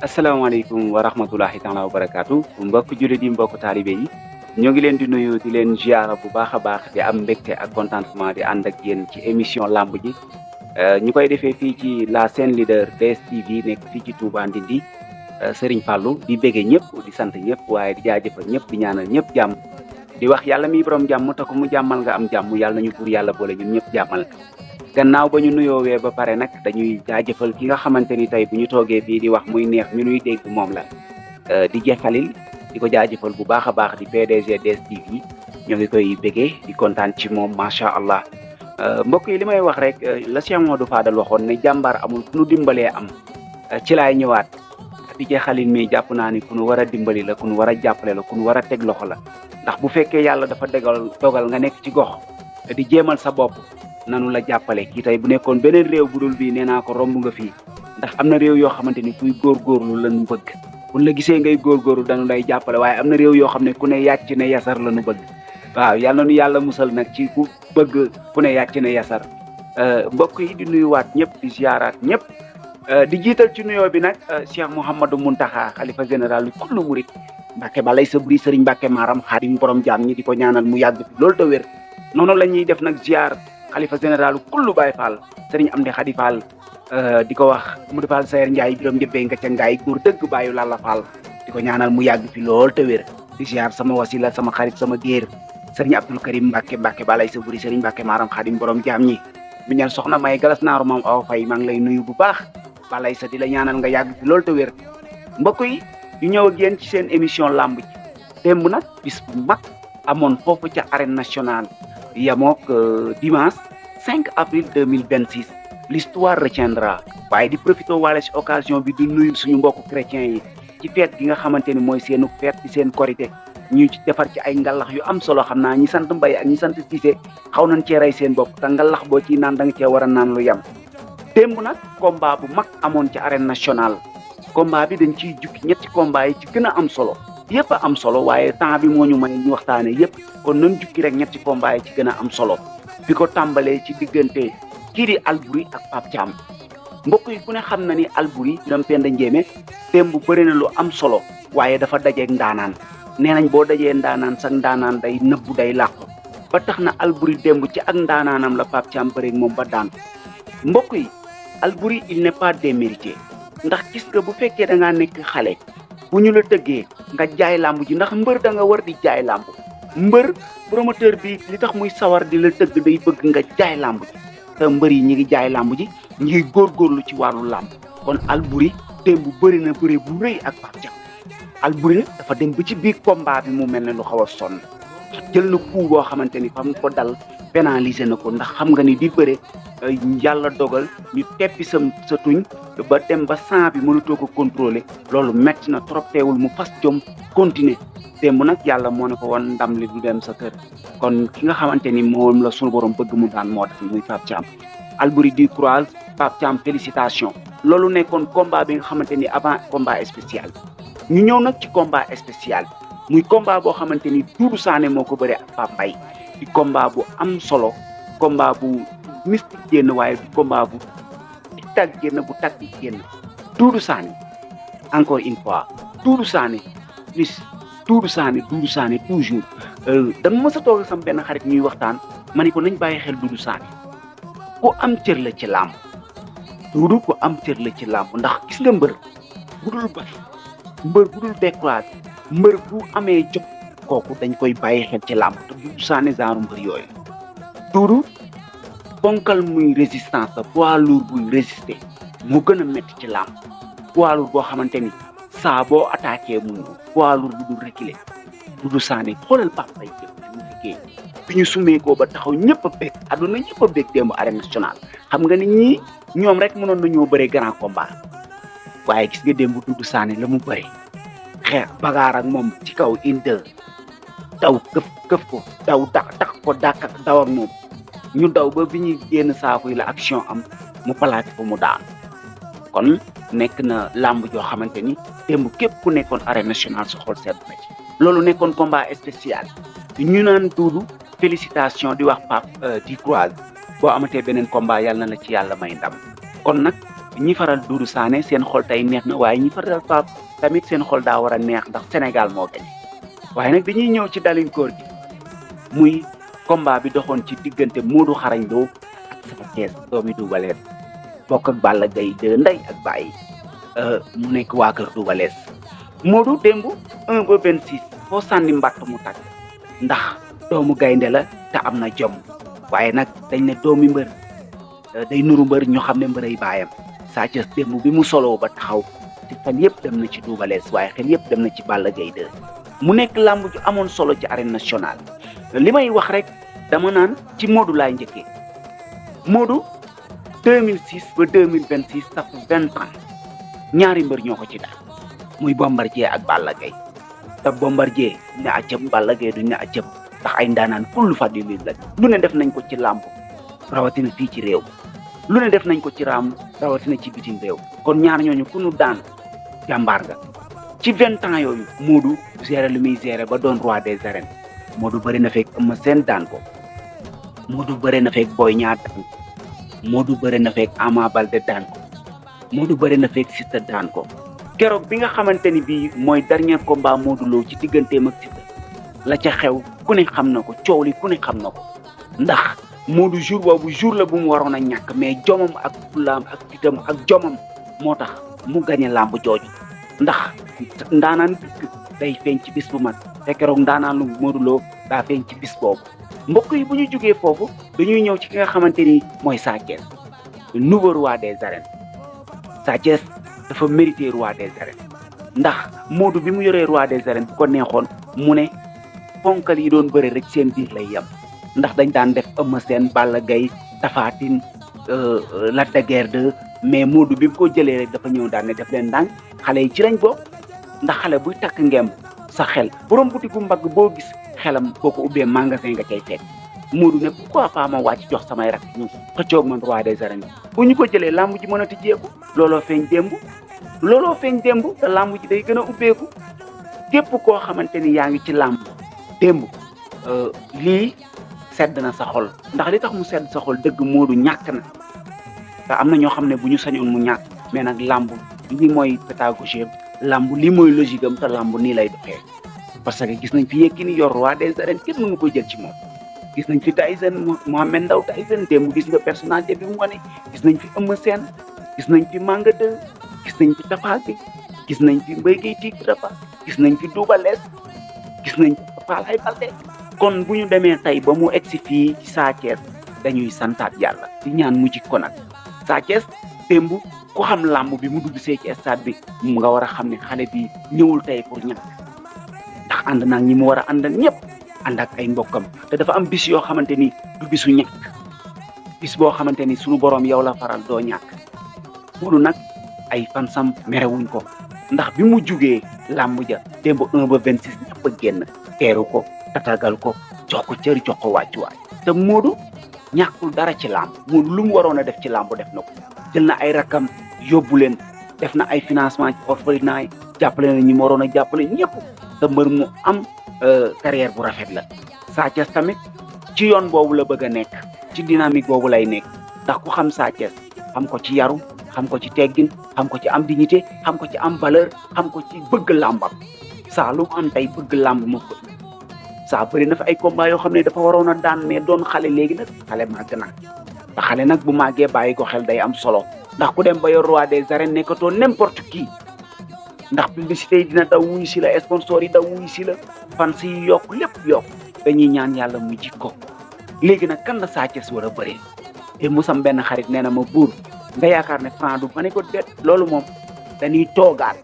asalaamaaleykum wa rahmatulahi taala wa barakaatu mbokk jullit yi mbokk taalibe yi ñoo ngi leen di nuyu di leen ziara bu baax a baax di am mbégte ak contentement di ànd ak yéen ci émission lamb ji ñu koy defee fii ci la chaîne leader DSTV nekk fii ci Touba Ndindi Serigne Fallou di béggee ñëpp di sant ñëpp waaye di jaajëfal ñëpp di ñaanal ñëpp jàmm di wax yàlla mi borom jàmm te ko mu jàmmal nga am jàmm yàlla nañu buur yàlla boole ñun ñëpp jàmmal gannaaw ba ñu nuyoowee ba pare nag dañuy jaajëfal ki nga xamante ni tey bu ñu toogee fii di wax muy neex mi nuy dégg moom la di jekkalil di ko jaajëfal bu baax a baax di PDG DSTV ñoo ngi koy béggee di kontaan ci moom macha allah mbokk yi li may wax rek la Cheikh Modou Fadal waxoon ne jàmbaar amul ku nu dimbalee am ci laay ñëwaat di jekkalil mi jàpp naa ni ku nu war a dimbali la ku nu war a jàppale la ku nu war a teg loxo la ndax bu fekkee yàlla dafa dogal nga nekk ci gox di jéemal sa bopp nanu la jàppale kii tey bu nekkoon beneen réew bu dul bii nee naa ko romb nga fii ndax am na réew yoo xamante ni kuy góorgóorlu lañu bëgg buñ la gisee ngay góorgóorlu dañu lay jàppale waaye am na réew yoo xam ne ku ne yàcc ne yasar lañu bëgg waaw yal na nu yàlla musal nag ci ku bëgg ku ne yàcc ne yasar mbokk yi di nuyuwaat ñëpp di ziaraat ñëpp di jiital ci nuyoo bi nag Cheikh Mouhamadou Mountakha xalifa général lu kullu murit Mbàkke balay sa buri Sëriñ Mbàkke maaram xaadim borom jaam ñi di ko ñaanal mu yàgg fi loolu te wér noonu la ñuy def nag ziar xalifa général kullu Baye Fall sëriñ Amdi Xadi Fall di ko wax Modou Fall Sayer Ndiaye biram njëbbee nga ca ngaay góor dëgg bàyyu Lalla Fall di ko ñaanal mu yàgg fi lool te wér di ziar sama wasila sama xarit sama géer sëriñ Abdul Karim Mbàkke balay sa buri sëriñ Mbàkke maaram xaadim borom jaam ñi mi ñal soxna may galas naaru maam aw fay maa ngi lay nuyu bu baax balay sa di la ñaanal nga yàgg fi lool te wér mbokk yi ñu ñëw ak yéen ci seen émission lamb ji démb nag bis bu mag amoon foofu ca arène nationale yamook dimanche 5 avril 2026 l'histoire retiendra waaye di profité waale si occasion bi di nuyu suñu mbokku chrétiens yi ci fête gi nga xamante ni mooy seenu fête ci seen korité ñu ci defar ci ay ngalax yu am solo xam naa ñi sant Mbay ak ñi sant Cissé xaw nañ cee rey seen bopp te ngalax boo ciy naan da nga cee war a naan lu yem démb nag combat bu mag amoon ci arène nationale combat bi dañ ciy jukki ñetti combat yi ci gën a am solo yëpp a am solo waaye temps bi moo ñu may ñu waxtaane yëpp kon nañ jukki rek ñetti combat yi ci gën a am solo bi ko tàmbalee ci diggante kii di Alboury ak Pape Thiam mbokk yi ku ne xam na ni Alboury Biram Penda Njéeme démb bëri na lu am solo waaye dafa dajeeg ndaanaan nee nañ boo dajee ndaanaan sax ndaanaan day nëbbu day làqu ba tax na Alboury démb ci ak ndaanaanam la Pape Thiam bëreeg moom ba daan mbokk yi Alboury il n'est pas démérité ndax gis nga bu fekkee da ngaa nekk xale bu ñu la tëggee nga jaay làmb ji ndax mbër da nga war di jaay làmb mbër promoteur bi li tax muy sawar di la tëgg day bëgg nga jaay làmb ji te mbër yi ñi ngi jaay làmb ji ñi ngi góorgóorlu ci wàllu làmb kon Alboury démb bëri na bëri bu rëy ak Pape Thiam Alboury nag dafa dem ba ci biir combat bi mu mel ne lu xaw a sonn jël na coup boo xamante ni fam ko dal pénaliser na ko ndax xam nga ni di bëre yàlla dogal ñu teppi sa tuñ ba dem ba sang bi mënatoo ko contrôler loolu metti na trop teewul mu fas jom continuer démb nag yàlla moo ne ko woon ndam li du dem sa kër kon ki nga xamante ni moom la sunu borom bëgg mu daan moo def muy Pape Thiam Alboury du courage Pape Thiam félicitation loolu nekkoon combat bi nga xamante ni avant combat spécial ñu ñëw nag ci combat spécial muy combat boo xamante ni Doudou Sané moo ko bëre ak Pape Mbaye di combat bu am solo combat bu mystique génn waaye du combat bu tag génn bu tactique génn Doudou Sané encore une fois Doudou Sané plus Doudou Sané toujours dama mës a toog sama benn xarit ñuy waxtaan ma ni ko nañ bàyyi xel Doudou Sané ku am cër la ci làmb Doudou ku am cër la ci làmb ndax gis nga mbër bu dul bay mbër bu dul découragé mbër bu amee jot kooku dañ koy bàyyi xel ci làmb te Doudou Sané genre mbër yooyu Doudou ponkal muy résistance la poids lourd buy résister mu gën a métti ci làmb poids lourd boo xamante ni saa boo attaqué mu ñëw poids lourd bu dul reculer Doudou Sané xoolal Pape Mbaye jëpp fi mu liggéey bi ñu sumee ko ba taxaw ñëpp a bég àdduna ñëpp a bég démb arène nationale xam nga ni ñii ñoom rek mënoon nañoo bëree grand combat waaye gis nga démb Doudou Sané la mu bëri xeex bagaar ak moom ci kaw inde daw këf ko daw tax ko dàq ak daw ak moom ñu daw ba bi ñuy génn saako yi la action am mu plaqué fa mu daan kon nekk na làmb joo xamante ni démb képp ku nekkoon arène nationale sa xol sedd na ci loolu nekkoon combat spécial ñu naan Doudou félicitation di wax Pape di courage boo amatee beneen combat yàlla na la ci yàlla may ndam kon nag ñi faral Doudou Sané seen xol tey neex na waaye ñi faral Pape tamit seen xol daa war a neex ndax Sénégal moo gañe waaye nag dañuy ñëw ci dalinkoor gi muy combat bi doxoon ci diggante Modou Xarañ Lo ak Sa Thiès doomi Double Less bokk ak Balla Gaye de ndey ak bàyyi mu nekk waa kër Double Less Modou démb 1 ba 26 foo sànni mbatt mu tàgg ndax doomu gaynde la te am na jom waaye nag dañ ne doomi mbër day nuru mbër ñu xam ne mbëray baayam Sa Thiès démb bi mu soloo ba taxaw ci xel yëpp dem na ci Double Less waaye xel yëpp dem na ci Balla Gaye 2 mu nekk làmb ju amoon solo ci arène nationale li may wax rek dama naan ci Modou laay njëkkee Modou 2006 ba 2026 ça fait 20 ans ñaari mbër ñoo ko ci daal muy Bombardier ak Balla Gaye te Bombardier duñ ne accëm Balla Gaye duñ ne accëm ndax ay ndaanaan kullu fadilin la lu ne def nañ ko ci làmb rawatina fii ci réew lu ne def nañ ko ci làmb rawatina ci bitim réew kon ñaar ñooñu ku nu daan jàmbaar nga ci 20 ans yooyu Modou géré lu muy géré ba doon roi des arènes Modou bëri na fekk Eumeu Sène daan ko Modou bëri na fekk Boy Niang daan ko Modou bëri na fekk Ama Baldé daan ko Modou bëri na fekk Siteu daan ko keroog bi nga xamante ni bii mooy dernier combat Modou Lo ci digganteem ak Siteu la ca xew ku ne xam na ko coow li ku ne xam na ko ndax Modou jour boobu jour la bu mu waroon a ñàkk mais jomam ak fulaam ak fitam ak jomam moo tax mu gañe làmb jooju ndax ndaanaan dëgg day feeñ ci bis bu mag te keroog ndaanaan lu Modou Lo daa feeñ ci bis boobu mbokk yi bu ñu jógee foofu dañuy ñëw ci ki nga xamante ni mooy Sa Thiès nouveau roi des arènes Sa Thiès dafa mérité roi des arènes ndax Modou bi mu yoree roi des arènes bu ko neexoon mu ne ponkal yi doon bëre rek seen biir lay yem ndax dañ daan def Eumeu Sène Balla Gaye Tapha Tine Lac de Guiers 2 mais Modou bi mu ko jëlee rek dafa ñëw daan ne def leen ndànk xale yi ci lañ bokk ndax xale buy takk ngemb sa xel borom butigu mbagg boo gis xelam boo ko ubbee magasin nga cay fekk Modou ne pourquoi pas ma wàcc jox samay rak ñu xëccoog man roi des arènes bu ñu ko jëlee làmb ji mën a tijjeeku looloo feeñ démb te làmb ji day gën a ubbeeku képp koo xamante ni yaa ngi ci làmb démb lii sedd na sa xol ndax li tax mu sedd sa xol dëgg Modou ñàkk na te am na ñoo xam ne bu ñu sañoon mu ñàkk mais nag làmb lii mooy pédagogie làmb lii mooy logique am te làmb nii lay doxee parce que gis nañ fi Yékini yor roi des arènes kenn mënu ko jël ci moom gis nañ fi Tyson Mohamed Ndao Tyson démb gis nga personnalité bi mu wane gis nañ fi Eumeu Sène gis nañ fi Manga 2 gis nañ fi Tapha Gueye gis nañ fi Mbaye Guèye Tigre Fass gis nañ fi Double Less gis nañ fi Falaye Baldé kon bu ñu demee tey ba mu egsi fii ci Sa Thiès dañuy santaat yàlla di ñaan mu jik ko nag Sa Thiès démb ku xam làmb bi mu dugg see ci stade bi mu nga war a xam ne xale bi ñëwul tey pour ñàkk ndax ànd naag ñi mu war a àndal ñëpp ànd ak ay mbokkam te dafa am bis yoo xamante ni du bisu ñàkk bis boo xamante ni sunu borom yow la faral doo ñàkk loolu nag ay fansam merewuñ ko ndax bi mu jugee làmb ja démb 1 ba 26 ñëpp a génn teeru ko tatagal ko jox ko cër jox ko wàccuwaay te Modou ñàkkul dara ci làmb Modou lu mu waroon a def ci làmb def na ko jël na ay rakam yóbbu leen def na ay financement ci orphelinat yi jàppale na ñi mu waroon a jàppale ñëpp te mbër mu am carrière bu rafet la Sa Thiès tamit ci yoon boobu la bëgg a nekk ci dynamique boobu lay nekk ndax ku xam Sa Thiès xam ko ci yaru xam ko ci teggin xam ko ci am dignité xam ko ci am valeur xam ko ci bëgg làmbam saa lu mu am tey bëgg làmb ma ko saa bëri na fa ay combat yoo xam ne dafa waroon a daan mais doon xale léegi nag xale màgg na te xale nag bu màggee bàyyi ko xel day am solo ndax ku dem ba yor roi des arènes nekkatoo n'importe qui ndax publicité yi dina daw wuyu si la sponsor yi daw wuyu si la fans yi yokk lépp yokk dañuy ñaan yàlla mu jikko léegi nag kan la Sa Thiès war a bëree te musam benn xarit nee na ma buur nga yaakaar ne Franc du ma ne ko déet loolu moom dañuy toogaat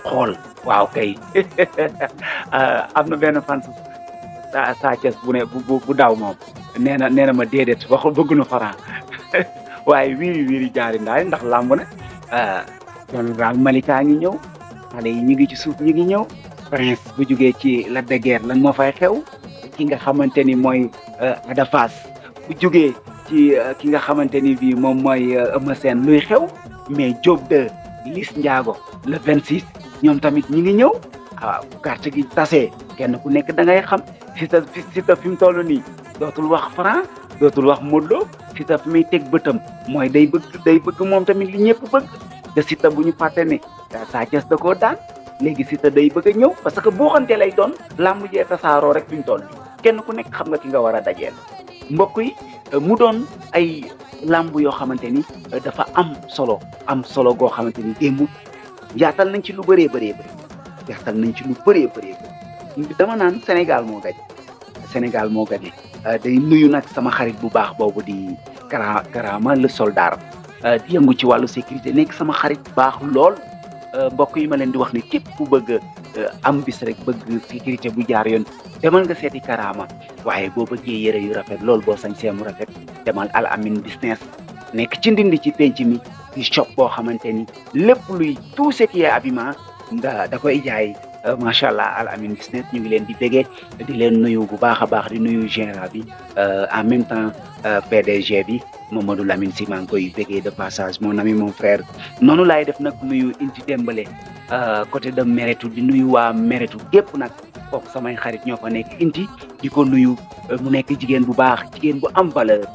xool waaw kay am na benn fan Sa Thiès bu ne bu daw moom nee na ma déedéet waxul bëgg na Franc waaye wiiri jaari ndaay ndax làmb na général Malika ngi ñëw xale yi ñu ngi ci suuf ñu ngi ñëw Prince bu jugee ci Lac de Guiers lan moo fay xew ki nga xamante ni mooy Ada Fass bu jugee ci ki nga xamante ni bii moom mooy Eumeu Sène luy xew mais Diop de Liss Ndiago le 26 ñoom tamit ñi ngi ñëw waaw carte gi tasee kenn ku nekk da ngay xam Siteu fi mu toll nii dootul wax Franc dootul wax Modou Lo Siteu fi muy teg bëtam mooy day bëgg moom tamit li ñëpp bëgg te Siteu bu ñu fàtte ne Sa Thiès da koo daan léegi Siteu day bëgg a ñëw parce que boo xante lay doon làmb jee tasaaroo rek fi ñu toll kenn ku nekk xam nga ki nga war a dajeel mbokk yi mu doon ay làmb yoo xamante ni dafa am solo goo xamante ni démb yaatal nañ ci lu bëree bëri dama naan Sénégal moo gañ day nuyu nag sama xarit bu baax boobu di Karama le soldat di yëngu ci wàllu sécurité nekk sama xarit baax lool mbokk yi ma leen di wax ne képp ku bëgg am bis rek bëgg sécurité bu jaar yoon demal nga seeti Karama waaye boo bëggee yëre yu rafet lool boo sañ seemu rafet demal Al Amin business nekk ci ndindi ci penc mi di shop boo xamante ni lépp luy tout ce qui est habillement da koy jaay macha allah Al Amin business ñu ngi leen di bégee di leen nuyu bu baax a baax di nuyu gérant bi en même temps PDG bi Mamadou Lamine Sy maa ngi koy bégee de passage mon ami mon frère noonu laay def nag nuyu Inti Dembélé côté de Meretu di nuyu waa Meretu gépp nag kooku samay xarit ñoo fa nekk Inti di ko nuyu mu nekk jigéen bu baax jigéen bu am valeur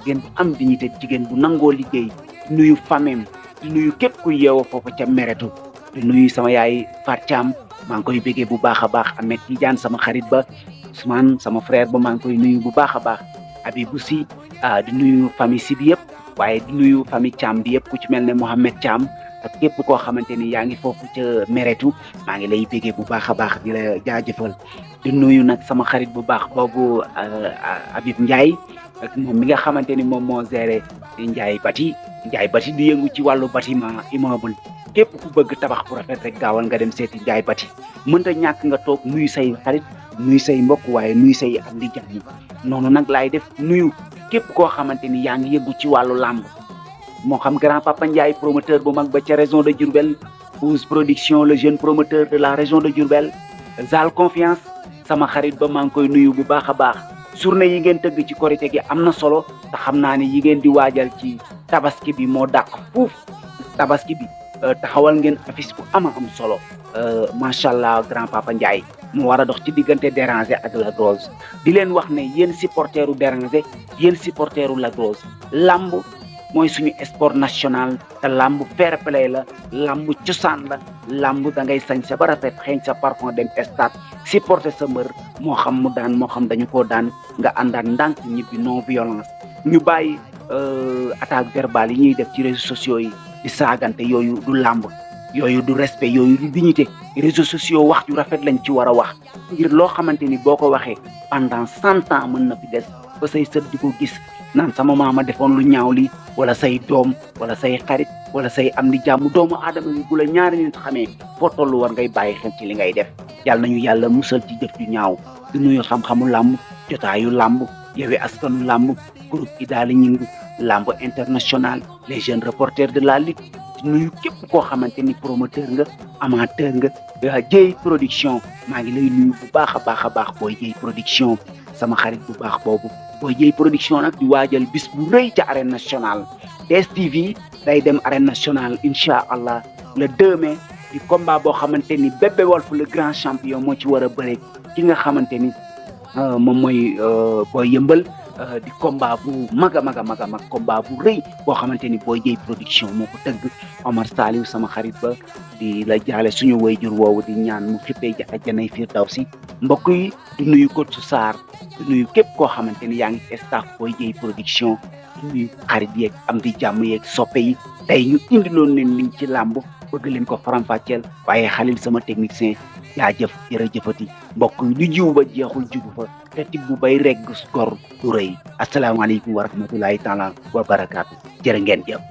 jigéen bu am dignité jigéen bu nangoo liggéey di nuyu famem di nuyu képp ku yeewoo foofu ca Meretu di nuyu sama yaay Fat Thiam maa ngi koy bégee bu baax a baax Ahmed Tidiane sama xarit ba Ousmane sama frère ba maa ngi koy nuyu bu baax a baax Abibou Sy di nuyu famille si bi yëpp waaye di nuyu famille Thiam bi yëpp ku ci mel ne Mohamed Thiam ak képp koo xamante ni yaa ngi foofu ca Meretu maa ngi lay bégee bu baax a baax di la jaajëfal di nuyu nag sama xarit bu baax boobu Habib Ndiaye ak moom mi nga xamante ni moom moo géré Ndiaye Bati di yëngu ci wàllu bâtiment immeuble képp ku bëgg tabax bu rafet rek gaawal nga dem seeti Ndiaye Bati mënta ñàkk nga toog nuyu say xarit nuyu say mbokk waaye nuyu say am di jàmm noonu nag laay def nuyu képp koo xamante ni yaa ngi yëngu ci wàllu làmb moo xam grand papa Ndiaye promoteur bu mag ba ca région de Diourbel Ouz production le jeune promoteur de la région de Diourbel Zal confiance sama xarit ba maa ngi koy nuyu bu baax a baax journée yi ngeen tëgg ci korité gi am na solo te xam naa ne yi ngeen di waajal ci tabaski bi moo dàq fuuf tabaski bi taxawal ngeen affiche bu am solo macha allah grand papa Ndiaye mu war a dox ci diggante Déranger ak Lac Rose di leen wax ne yéen supporteru Déranger yéen supporteru Lac Rose lamb mooy suñu sport national te lamb fair play la lamb cosaan la lamb da ngay sañ sa ba rafet xeeñ sa parfum dem stade supporter sa mbër moo xam mu daan moo xam dañu koo daan nga àndaan ndànk ñibbi non violence ñu bàyyi attaque verbale yi ñuy def ci réseaux sociaux yi di saagante yooyu du lamb yooyu du respect yooyu du dignité réseaux sociaux wax ju rafet lañ ci war a wax ngir loo xamante ni boo ko waxee pendant 100 ans mën na fi des ba say sët di ko gis naan sama maama defoon lu ñaaw lii wala say doom wala say xarit wala say am di jàmm doomu aadama yi bu la ñaari nit xamee foo toll war ngay bàyyi xel ci li ngay def yàlla nañu yàlla musal ci jëf ju ñaaw di nuyu xam-xamu làmb jotaayu làmb Yewwi Askanu làmb groupe Idaly Gningue làmb international les jeunes reporters de la lutte di nuyu képp koo xamante ni promoteur nga amateur nga Dieye production maa ngi lay nuyu bu baax a baax booy Dieye production sama xarit bu baax boobu booy Dieye production nag di waajal bis bu rëy ca arène nationale DSTV day dem arène nationale incha allah le 2 mai di combat boo xamante ni Bébé Wolf le grand champion moo ci war a bëre ki nga xamante ni moom mooy booy yëmbal di combat bu mag a mag combat bu rëy boo xamante ni booy Dieye production moo ko tëgg Omar Saliou sama xarit ba di la jaale suñu wayjur woowu di ñaan mu xippee àjjanay firdawsi mbokk yi di nuyu Côte Sarr di nuyu képp koo xamante ni yaa ngi ci staff booy Dieye production di nuyu xarit yeeg am di jàmm yeeg soppe yi tey ñu indiloon leen liñ ci làmb bëgg leen ko faram-fàcceel waaye Xalil sama technicien jaajëf jërëjëfati mbokk yi lu jiw ba jeexul jugu fa te tibb bu bay regg gor du rëy asalaamaaleykum wa rahmatulahi taala wa barakaatu jërë ngeen jëf